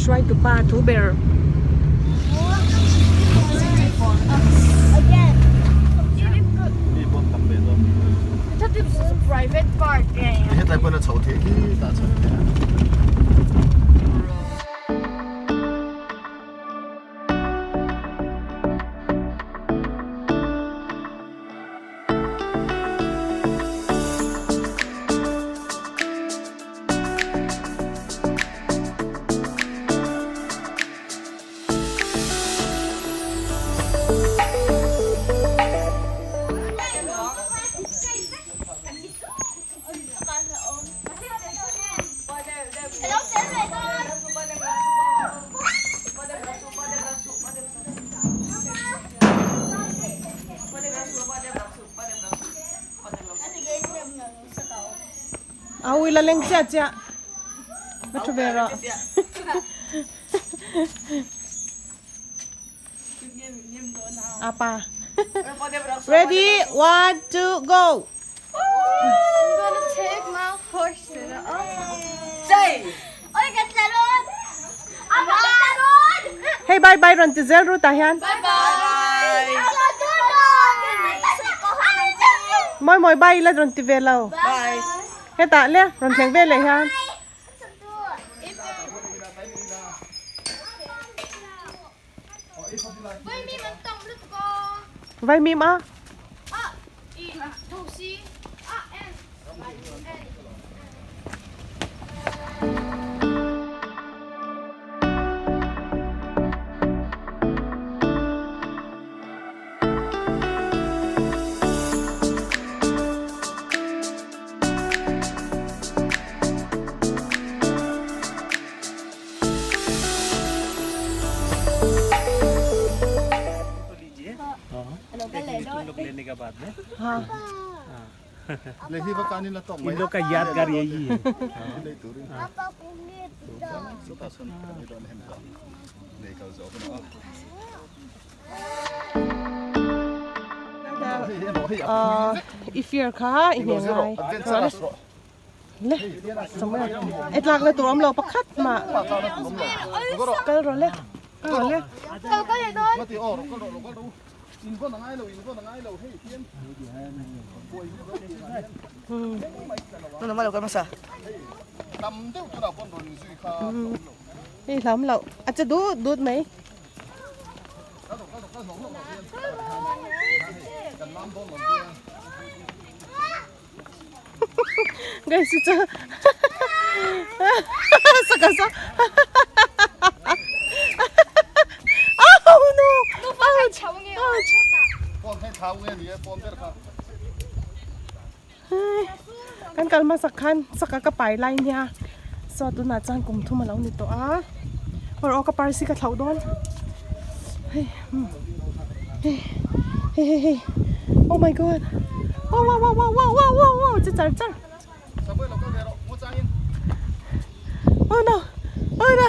hruaitupa thu ber. Awi la leng chiah chiah va thu ve rawh apa ready one two go I'm gonna take my horse to the Hei bye bye rawn ti zel ru tah hian. Mawi mawi bye ila rawn ti ve lo. Hetah le rawn thleng ve leh hian. Vaimim a. In log ka yadgar yahi hai. I fear kha i hne ngai. Le Samuel e tlak le tur awm lo pakhat mah kal rawh le kal rawh le. Hei hlam loh a che dut dut mai. Guys, ito. Sa kasa. Oh no! Ouch! Ouch! Kan kal hmasak khan saka ka pai lai nia so tunah chuan kum thum a lo ni tawh a awr aw ka parsi ka thlauh dawn hei hei hei hei oh my god wow wow wow wow wow wow wow wow che char char oh no oh no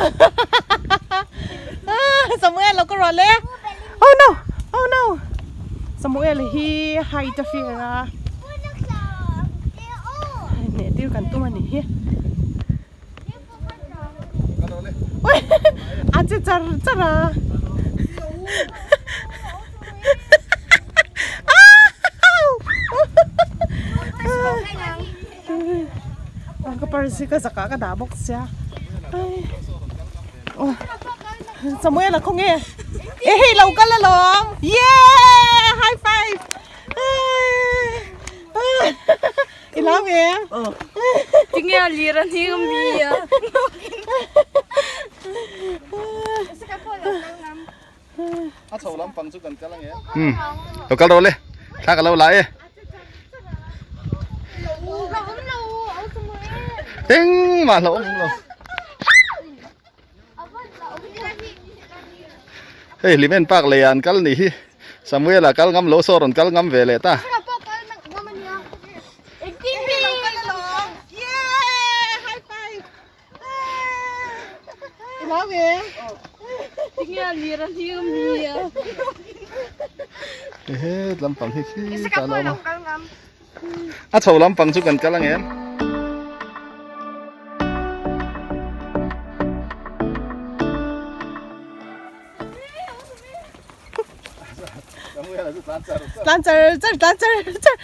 Samuel lo ka ruah le oh no oh no Samuel hi height a fir a hneh tir kan tum a nih hi a che char char a ka purse hi ka zakah ka dah bawk sia Samuel a khaw nge e hei lo kal alawm yeah high five I lau nge? Tinge a lir a hning mi a. A chho lampang chu kan kal ange. Hmm. Lo kal rawh le. Thla ka lo la e. Engmah hlauh awm lo. Hei Hlimen Park lei ah an kal nih hi Samuel-a kal ngam lo saw rawn kal ngam ve leh ta. Ehe lampang hi khi ta lo awm a. A chho lampang chu kan kal ang em? Tlan char char tlan char char.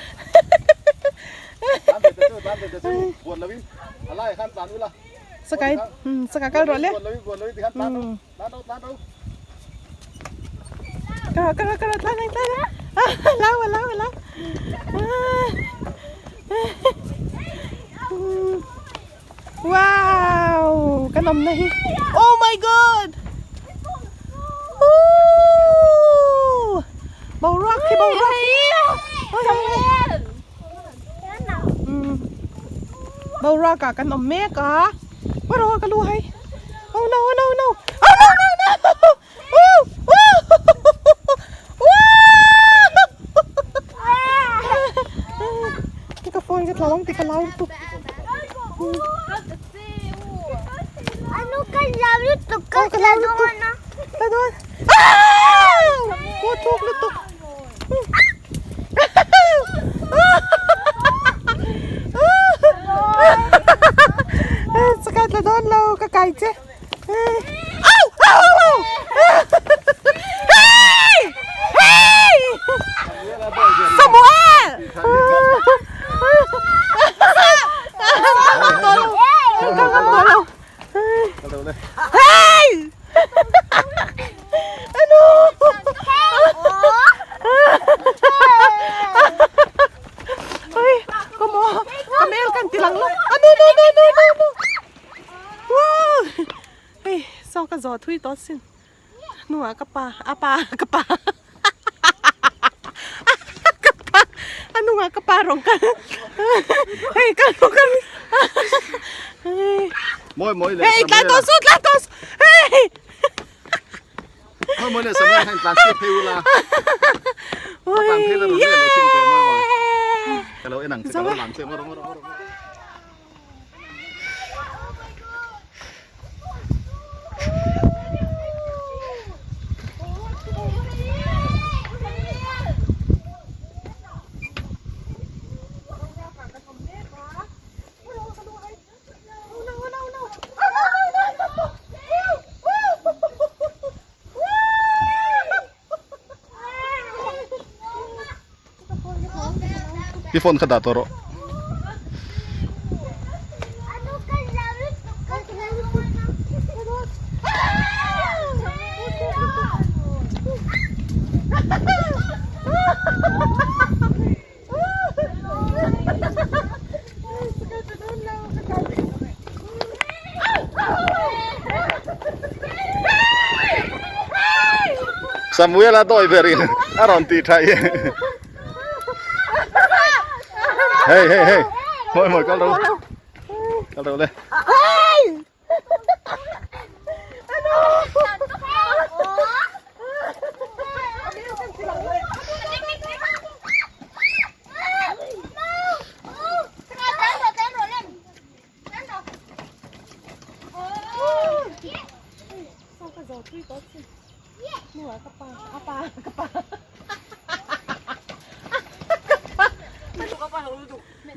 Tlan ve ta chu tlan ve ta chu buat lo in a lai ah khan tlan ula. Sakai sakai kal rawh le. Buat lo in buat lo in tikhan tlan ro tlan ro tlan ro. Kal rawh kal rawh kal rawh tlan ang tlan ang. Lau a lau a lau. Wow! Kan awmna hi. Oh my god! Ooh! Boruak hi boruak. Boruak ah kan awm mek a. Waro ka lu hai. Oh no oh no no. Oh no no no. Ooh! Ooh! Ka phone ka thlawng ti ka lau tuk. Anu ka lau lutuk ka ka lau lutuk. Ka dawn. Ko thuk lutuk. Sakat la dawn lo ka kai che. Au! Au! Au! Hey! Hey! Samuel! Hey! Ano? Oi, como kamel kan tilang lo. Ano no no no no no. Wow! Hei, saw ka zawh thui tawh sin. Hnuah ka pa, a pa, ka pa. Ka pa, a hnungah ka pa rawng kal. Hei, ka rawng kal. Mawi mawi leh Hei, tlan tawh su, tlan tawh su. Hei! Mawi mawi leh Samuel khan tlan chhiat phei ula. A tlan phei la rawn leh leh chin teh mawi mawi. Ka lo en ang che, ka lo lang che. Ngaw rawh, ngaw rawh, ngaw rawh. I phone kha dah tawh rawh. Samuel a dawi ber in a rawn tih tha i hei hei hei mawi mawi kal ro kal ro le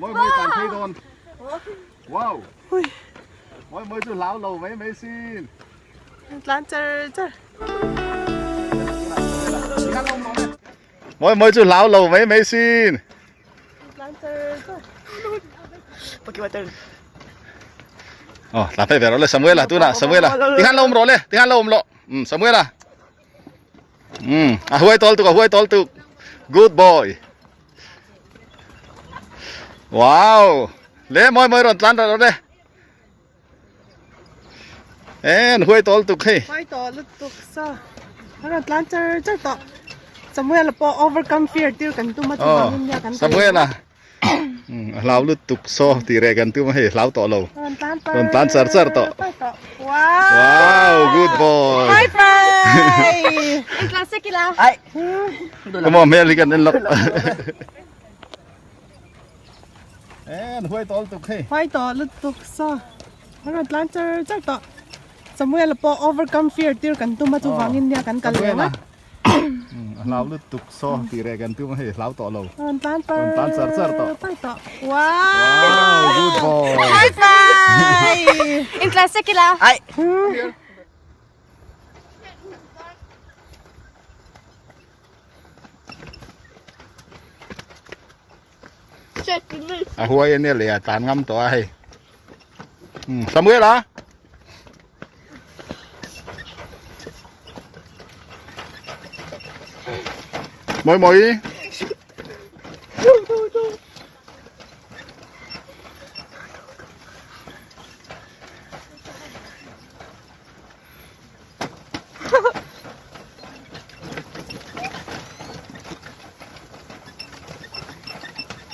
Mawi mawi tan phei dawn. Wow. Mawi mawi chu hlau lo mai mai sin. Tlan char char. Mawi mawi chu hlau lo mai mai sin. Tlan char char. Oh, tlan phei ve rawh le Samuela tunah Samuela. Tikhan lo awm rawh le. Tikhan lo awm lo. Um Samuela. Um a huai tawl tuk a huai tawl tuk. Good boy. Wow. Le mawi mawi rawn tlan rawh le. En huai tawl tuk hei. Huai tawl lutuk sa. Rawn tlan char char tawh. Samuel pawh overcome fear tir kan tum a chuvangin nia kan Samuel a. A hlau lutuk saw tih reh kan tum a hei hlau tawh lo. Rawn tlan par. Rawn tlan char char tawh. Wow. Wow, good boy. High five. Tlan sekila. Come on, hmel hi kan en lawk. En huai tawh lutuk hei. Huai tawh lutuk saw. Rawn tlan char char tawh. Samuel pawh overcome fear tir kan tum a chuvangin nia kan kal leh a. A hlau lutuk saw tih reh kan tum a hei hlau tawh lo. Rawn tlan par. Rawn tlan char char tawh. Par tawh. Wow. Wow, good boy. High five. In tlan sekila. A huai ania lei a tlan ngam tawh a hei. Samuel a. Mawi mawi.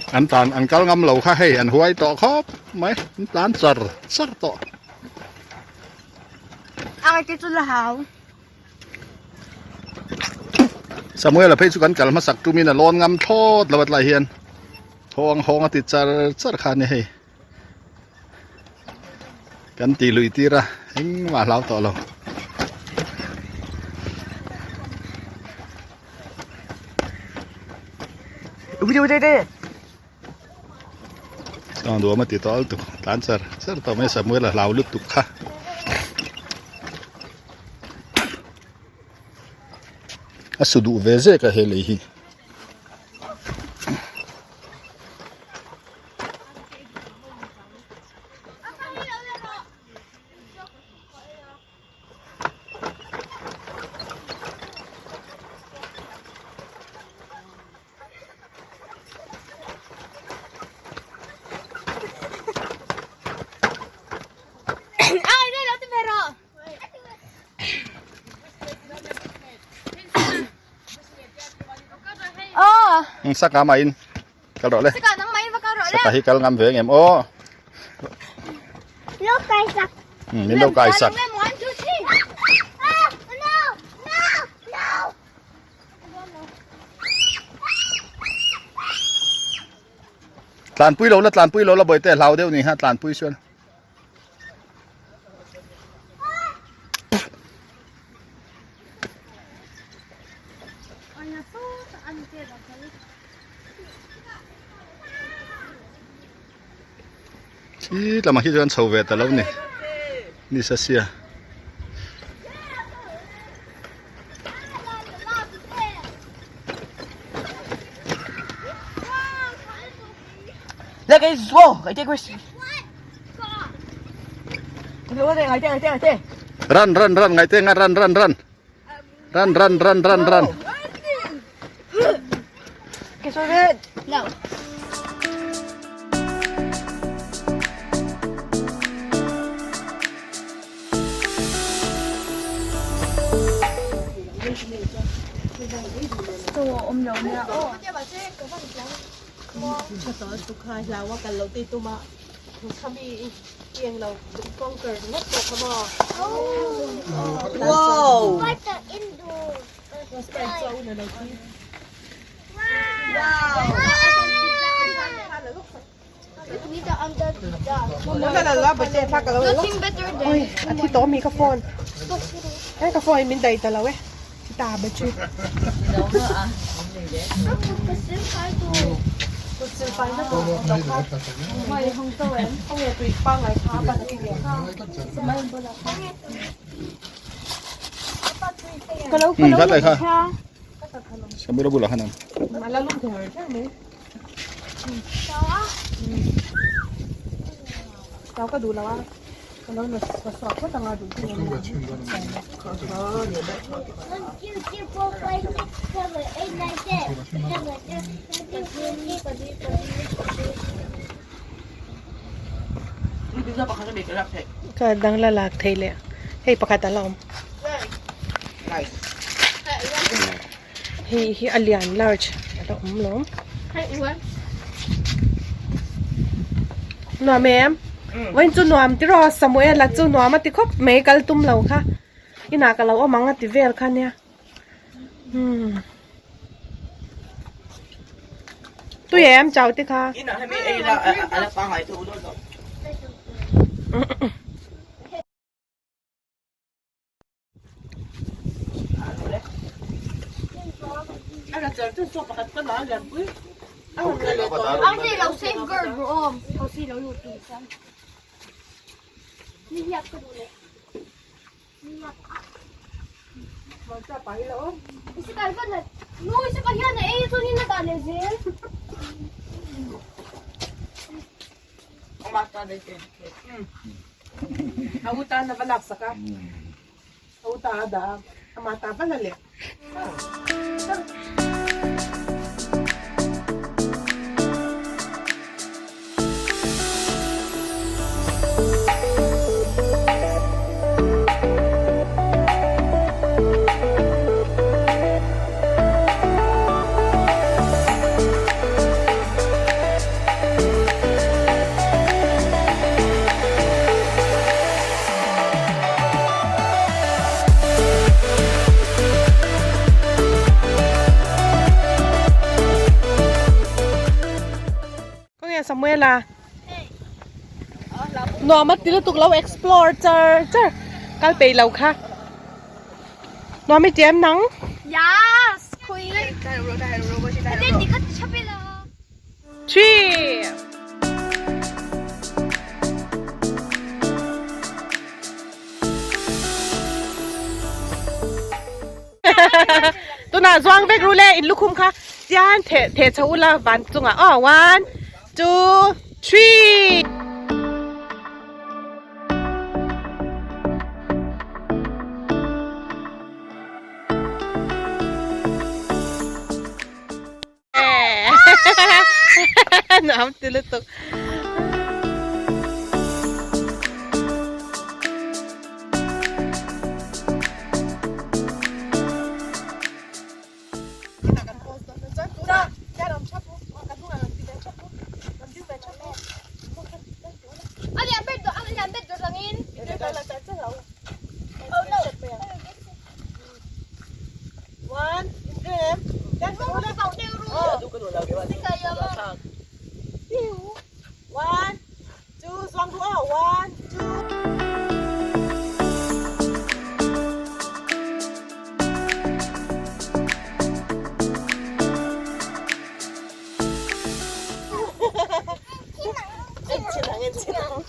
An tlan an kal ngam lo kha hei an huai tawh khawp mai an tlan char char tawh. Ai te chu la hau. Samuel a phei chu kan kal hmasak tumin a lawn ngam thlawt lo a tlai hian hawng hawng a ti char char kha a ni hei. Kan tih luih tir a engmah hlau tawh lo. Chuan duam a ti tawh altuk tlan char char tawh mai Samuel a hlau lutuk kha. A su duh ve zek a he lei hi. Saka mah in kal rawh le saka hi kal ngam ve ngem aw min lo kai sak tlanpui lo la tlanpui lo la bawihte hlau deuh ni ha tlanpui chuan Khi lamah khi chuan chho ve ta lo ni ni sa sia. Run run run ngai te nga run run run run run run run run. No. Oi a thi tawh ami ka phone e ka phone min daih ta lo e thi ta battery Samura bulah khan Ka dang la lak thei leh hei pakhat a la awm hei hi a lian large a la awm lo nuam em vawiin chu nuam tiraw Samuel-a chu nuam a ti khawp mai kal tum lo kha inah ka lo awm ang a ti vel kha nia. Umm tui em chau te kha A u tan a va laksak a, a u ta a dah a, amah ta va la leh. Khawnge Samuela? Nuam a ti lutuk lo explore char char kal peih lo kha. Nuam i ti em nang? Yes! Khui! Three! Tunah zuang vek ru le in lukhum kha tian theh theh chho ula van chungah aw one two three. Nuam ti lutuk. One, two, zuang duh aw. One, two. En chin ang, en chin ang.